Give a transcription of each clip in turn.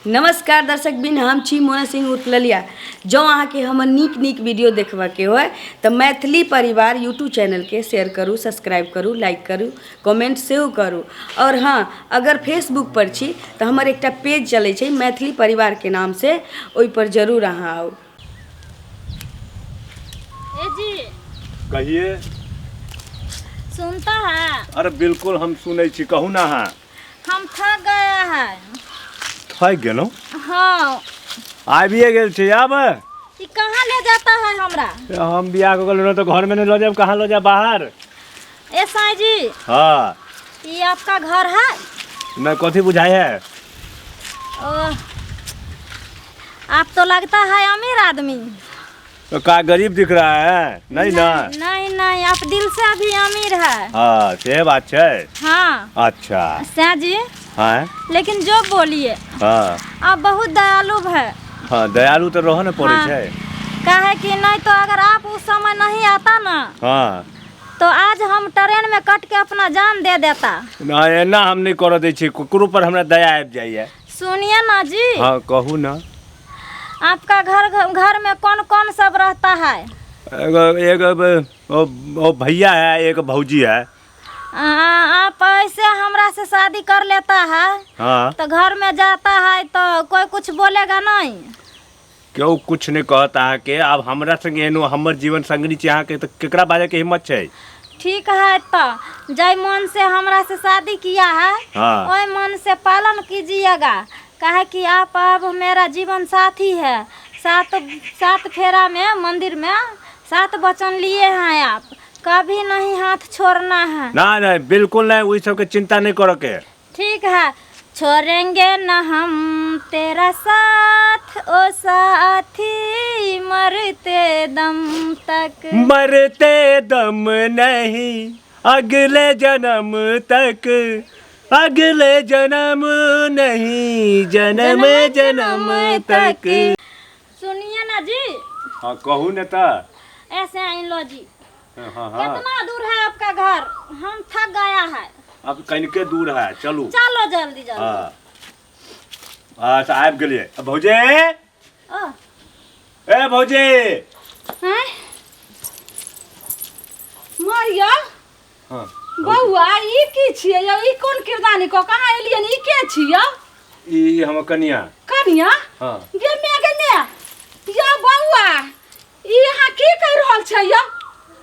नमस्कार दर्शक बिन, हम छी मोना सिंह उर्फ ललिया। जँ अहाँके हमर नीक नीक वीडियो देखबाके होय तऽ मैथिली परिवार यूट्यूब चैनलके शेयर करू, सब्सक्राइब करू, लाइक करू, कमेंट सेहो करू। आओर हँ, अगर फेसबुक पर छी तऽ हमर एकटा पेज चलै छै मैथिली परिवारके नामसँ, ओहिपर जरूर अहाँ आउ। ए जी। कहिए। सुनता है? अरे बिल्कुल हम सुनै छी, कहू ना अहाँ। हम थक गया है। थक गेलहुँ? हाँ। आबिए गेल छी आब। ई कहाँ ले जाता है हमरा? हम बियाह कऽ गेलहुँ तऽ घरमे नहि लऽ जायब, कहाँ लऽ जायब बाहर? ए साईं जी। हाँ। ये आपका घर है? नहीं, कथी बुझाई है? ओ, आप तो लगता है अमीर आदमी। तो का गरीब दिख रहा है? नहीं ना। नहीं नहीं, आप दिल से अभी अमीर है। हाँ, से बात है। हाँ। अच्छा। साईं जी। हाँ। लेकिन जो बोलिए। हाँ। आप बहुत दयालु है। हाँ, दयालु तो रहो ना पड़े हाँ। छै। काहे कि नहीं तो अगर आप उस समय नहीं आता ना, हाँ, तो आज हम ट्रेन में कट के अपना जान दे देता। ना, एना हम नहीं कर दै छी, ककरो पर हमरा दया आबि जाइए। सुनिए ना जी। हाँ, कहू ना। आपका घर घर में कौन कौन सब रहता है? एगो एगो ओ भैया है, एक भौजी है। आप ऐसे हमरा से शादी कर लेता है। हाँ। तो घर में जाता है तो कोई कुछ बोलेगा नहीं? क्यों कुछ नहीं कहत अहाँके। आब हमरा संगे एहनो हमर जीवन संगनी छी अहाँके, तऽ केकरा बाजऽ के हिम्मत छै? ठीक है, तो जय मन से हमरा से शादी किया है, हाँ, ओहि मन से पालन कीजिएगा। काहे कि आप अब मेरा जीवन साथी है। सात सात फेरा में मंदिर में सात वचन लिए हैं, आप कभी नहीं हाथ छोड़ना है। ना नहीं, बिल्कुल नहीं, ओहि सबके चिंता नहीं करऽ के। ठीक है। छोड़ेंगे न हम तेरा साथ ओ साथी, मरते दम तक। मरते दम नहीं, अगले जन्म तक, अगले जन्म नहीं, जन्म जन्म तक। सुनिए ना जी। हाँ, कहू ने तऽ। ऐसे आई लो जी। हाँ हाँ। कितना दूर है आपका घर? हम थक गया है। अब कनिके दूर है, चलू। चलो जल्दी जल्दी। हाँ अच्छा, आबि गेलियै भौजी। ओ। ए भौजी। हैं? मरिया। हाँ। बौआ, ई की छियै यौ? ई कोन किरदानी कऽ कहाँ एलियै? ई के छियै? ई हमर कनिया। कनिया? हाँ। गे मे, गे मे, यौ बौआ, ई अहाँ की कहि रहल छै यौ?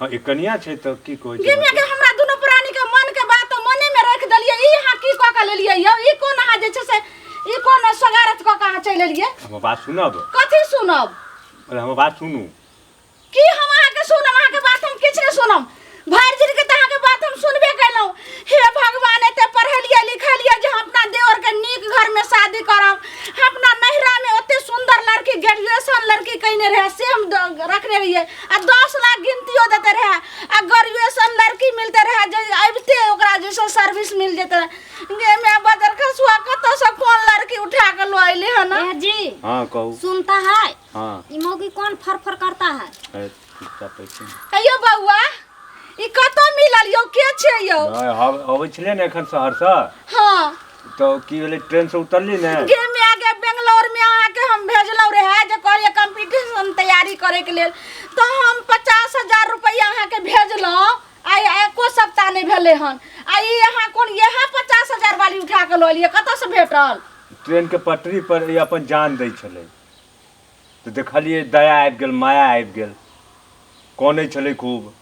हाँ, ई कनिया छै तऽ की कहै गे छै? मे गे, हमरा दुनू प्राणी के मन के बात तऽ मने मे राखि देलियै। ई अहाँ की कऽ के लेलियै यौ? ई कोन अहाँ जे छै से ई कोन सोगारत कऽ के अहाँ चलि एलियै? हमर बात सुनब? कथी सुनब? अरे हमर बात सुनू। की हम अहाँके सुनब? अहाँके बात हम किछु नहि सुनब। भरि जिनगी तऽ अहाँके बात हम सुनबे केलहुँ। हे भगवान, एते पढ़ेलियै लिखेलियै जे हम अपना देवरके नीक घरमे शादी करब। हम अपना नैहरामे ओते सुन्दर लड़की, ग्रेजुएशन लड़की कयने रहै, से हम रखने रहियै आ 10 लाख गिनतियो देते रहै आ ग्रेजुएशन लड़की मिलते रहै, जे अबिते ओकरा जे छै सर्विस मिल जेतै रहे। गे माय, बजर खसुआ कतऽसँ कोन लड़की उठा कऽ लऽ अयलै हन? ए जी। हाँ, कहू। सुनता है? हाँ। ई मौगी कौन फरफर करता है? है, चुपचाप बैठू। अयौ बौआ, ई कतऽ मिलल यौ? के छै यौ? नहि, हम अबै छलियै ने एखन शहरसँ। तऽ की भेलै, ट्रेनसँ उतरली ने। गे माय गे, बेंगलोर में अहाँके हम भेजलहुँ रहै जे कहलियै कंपटीशन तैयारी करैके लेल, तऽ हम 50,000 रुपैआ अहाँके भेजलहुँ। आइ एको सप्ताह नहि भेलै हन आ ई अहाँ कोन इएह 50,000 वाली उठा कऽ लऽ एलियै? कतऽसँ भेटल? ट्रेनके पटरी पर ई अपन जान दै छलै तऽ देखलियै, दया आबि गेल, माया आबि गेल। कनै छलै खूब,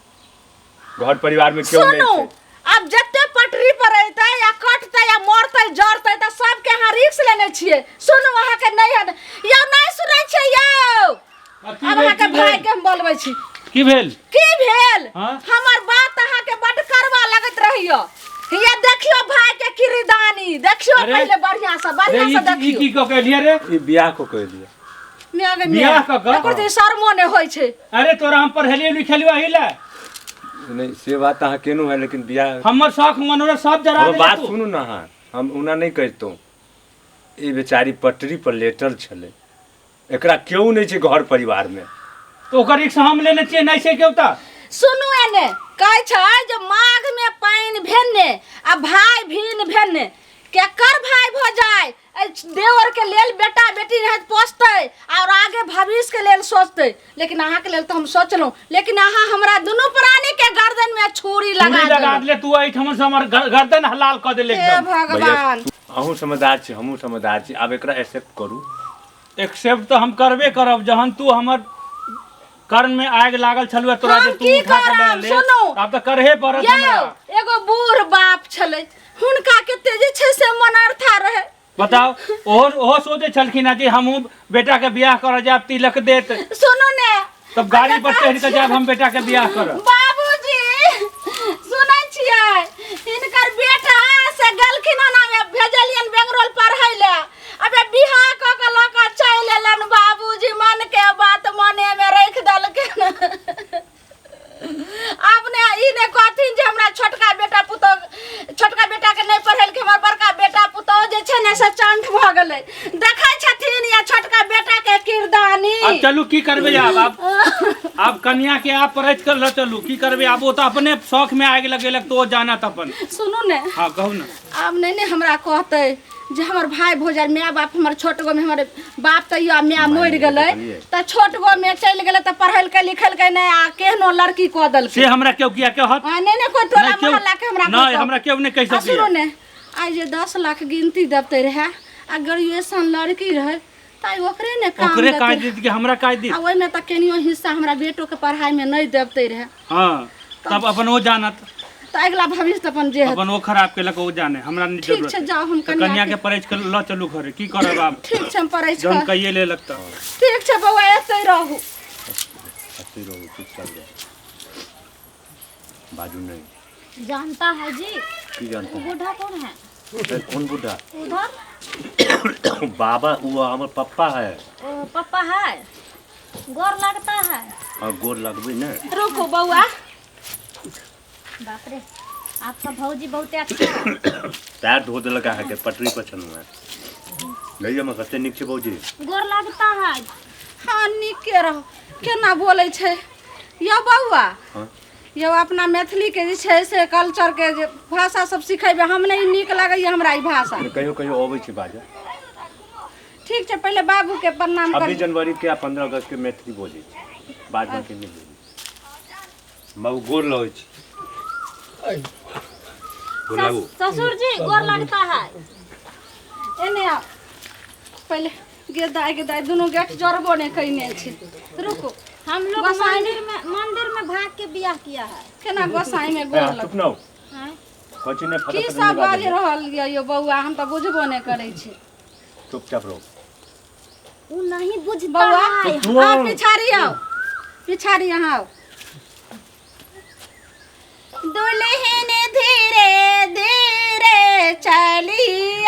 घर परिवारमे केओ नहि सुनू छै। आब जते पटरी पर अयतै या कटतै या मरतै जरतै तऽ सबके अहाँ रिक्स लेने छियै। सुनू, अहाँके नहि हैत यौ, नहि सुनै छियै यौ? आ की आब भेल, अहाँके की भाई भेल? के हम बोलबै छी। की भेल? की भेल? हाँ? हमर बात अहाँके बड्ड करवा लगैत रहैया। हिया देखियो भाई के किरदानी देखियो। अरे, पहिले बढ़िया से रे बढ़िया ई से ई देखियो। की कऽ के एलियै रे? ई बियाह कऽ के एलियै। मियाँ गे बियाह मियाँ, कऽ कऽ? एकर तऽ शर्मो नहि होइ छै। अरे तोरा हम पढ़ेलियै लिखेलियै एहि लए? नहि, से बात अहाँ केलहुँ हेँ, लेकिन बियाह हमर शौख मनोरथ सब जरा हमर देले बात तू। सुनू ने अहाँ, हम ओना नहि कहितहुँ। ई बेचारी पटरी पर लेटल छलै, एकरा केओ नहि छै घर परिवारमे। तऽ ओकर रिक्स हम लेने छियै, नहि छै केओ तऽ। सुनू, एने कहै छै जे माघ में पानि भेने आ भाय भिन भेने केकर भाई भ जाय एहि देवर के लेल बेटा बेटी रहत पोसतै और आगे भविष्य के लेल सोचतै, लेकिन अहाँ के लेल तऽ हम सोचलहुँ, लेकिन अहाँ हमरा दुनू प्राणी के गर्दन में छुरी लगा छुरी लगा देलहुँ। देले तू एहिठाम से हमर गर्दन हलाल कऽ देले हे एकदम। भगवान। अहूँ समझदार छी, हमहूँ समझदार छी, आब एकरा एक्सेप्ट करू। एक्सेप्ट तऽ हम करबे करब, जहन तू हमर कर्म में आगि लागल छलुआ तोरा हम जे तू की उठा के लऽ करब? ले, सुनू। आब तऽ करहे पड़त यौ हमरा। एगो बूढ़ बाप छलै, हुनका कते जे छै से मनर्था रहे। बताओ, ओहो ओहो सोचै छलखिन हँ जे हमहूँ बेटा के बियाह करऽ जायब, तिलक देत, सुनू ने, तब गाड़ी पर चढ़ि कऽ जायब हम बेटा के बियाह करऽ। बाबूजी सुनै छियै, हिनकर बेटा से गेलखिन हन, हमे भेजलियन बेंगलोर पढ़ै ले, अबे बियाह कऽ के लऽ कऽ चलि एलन। बाबूजी मन के बात मने में राखि देलखिन। आब ने ई ने कहथिन जे हमरा छोटका बेटा पुतोह, छोटका बेटा के नहि पढ़ेलकै, हमर बड़का बेटा पुतोह जे छै ने से चंठ भऽ गेलै। देखै छथिन या छोटका बेटा के किरदानी। आब चलू की करबै आब, आब आब कन्या के आप पढ़ैत कर ल चलू, की करबै आब, ओ तऽ अपने शौक में आगि लगेलक तऽ ओ जानत अपन। सुनू ने। हाँ कहू ने। आब नहि ने हमरा कहतै जे हमर भाय भौजाइ माय बाप हमर छोट गो में हमर बाप तैयो माय मरि गेलै तऽ छोट गो में चलि गेलै तऽ पढ़ेलकै लिखेलकै नहि आ केहनो लड़की कऽ देलकै। से हमरा केओ किया कहत? आ नहि ने कोइ टोला नहि केओ- मोहल्ला के हमरा कोइ नहि कहत। हमरा केओ नहि कहि आ सुनू सकैया। ने, आइ जे 10 लाख गिनती देते रहए आ ग्रेजुएशन लड़की रहै तऽ आइ ओकरे ने काम ओकरे देतै। काज देत कि हमरा काज देत? आ ओहिमे तऽ केनियो हिस्सा हमरा बेटोके पढ़ाइमे नहि देते रहए। हाँ तब अपन ओ जानत, तऽ अगिला भविष्य अपन जे हेतै। अपन ओ खराब केलक ओ जाने, हमरा नहि ठीक जरूरत छै, जाउ हम तऽ कन्या के पढ़ै के लऽ चलू घरे, की करब आब? ठीक छै, हम पढ़ै छी। जहन कहिए लेलक तऽ ठीक छै बौआ, एतै रहू। एतै रहू, चुपचाप जाउ, बाजू नहीं। जानता है जी। की जानता? वो बूढ़ा कौन है? है? कौन बूढ़ा? उधर बाबा, वो हमर पप्पा है। ओ पप्पा है, गोर लगता है। और गोर लगबै ने। रुकू बौआ। बाप रे, आपका भौजी बहुत अच्छा है। पैर धो देलक अहाँके, पटरी पर छलहुँ हेँ। नहीं हम कते नीक छै भौजी। गोर लगता है। हाँ नीके रहो, केना बोलै छै यौ बौआ? हाँ। यौ अपना मैथिली के जे छै से कल्चर के जे भाषा सब सिखेबै, हम नहि नीक लगैया हमरा ई भाषा। कहियो कहियो अबै छै बाजऽ। ठीक छै, पहिले बाबू के प्रणाम 26 करी। जनवरी के आ 15 अगस्त के मैथिली बोलै छै, बाद बाकी नहि बोलै छै। बाबू गोर लगै छी। गोर लागू। ससुर जी गोर लगता है। एने आउ पहिले, गे दाइ गे दाइ, दुनू गेट जोड़बो नहि कयने छै, रुकू। हम लोग गोसाई मंदिर में भाग के बियाह किया है। केना गोसाई में गोर ए, लग चुप न हो। हाँ? कथी नहि की फटफट सब नहि बाजि बाजै। रहल यऽ यौ बौआ, हम तऽ बुझबो नहि करै छी। चुपचाप रहो। वो नहीं बुझता बौआ है। अहाँ पिछाड़ी आउ, पिछाड़ी अहाँ आउ। दुल्हन धीरे धीरे चली